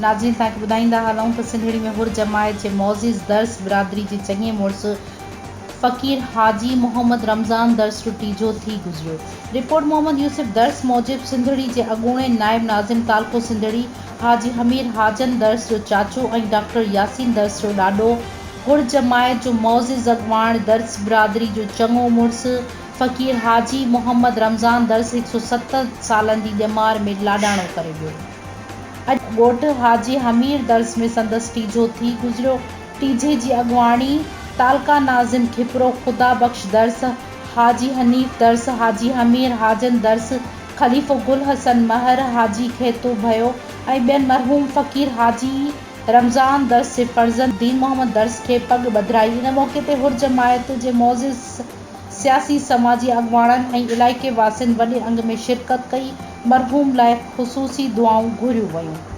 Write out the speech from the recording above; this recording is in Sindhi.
ناظرين توهان کي ٻڌائيندا هلون ته سنڌڙي ۾ حر جماعت جي معزز درس برادري جي چڱي مڙس فقير حاجي محمد رمضان درس جو ٽيجهو ٿي گذريو. رپورٽ محمد يوسف درس موجب سنڌڙي جي اڳوڻي نائب ناظم تعلقو سنڌڙي حاجي حمير حاجن درس جو چاچو ۽ ڊاڪٽر ياسين درس جو ڏاڏو حر جماعت جو معزز اڳواڻ درس برادري جو چڱو مڙس فقير حاجي محمد رمضان درس 107 سالن جي ڄمار ۾ لاڏاڻو ڪري ويو. اڄ ڳوٺ حاجي حمير درس ۾ سندس ٽيجهو ٿي گذريو. ٽيجهي جي اڳواڻي تعلقه ناظم کپرو خدا بخش درس، حاجي حنيف درس، حاجي حمير حاجن درس، خليفو گل حسن مهر، حاجي کيتو ڀيو ۽ ٻين مرحوم فقير حاجي رمضان درس جي فرزند دين محمد درس کي پڳ ٻڌرائي. ان موقعي تي حر جماعت جي معزز سياسي سماجي اڳواڻن ۽ علائقي واسين وڏي انگ ۾ شرڪت ڪئي، مرحوم لاء خصوصي دعائون گهريون ويون.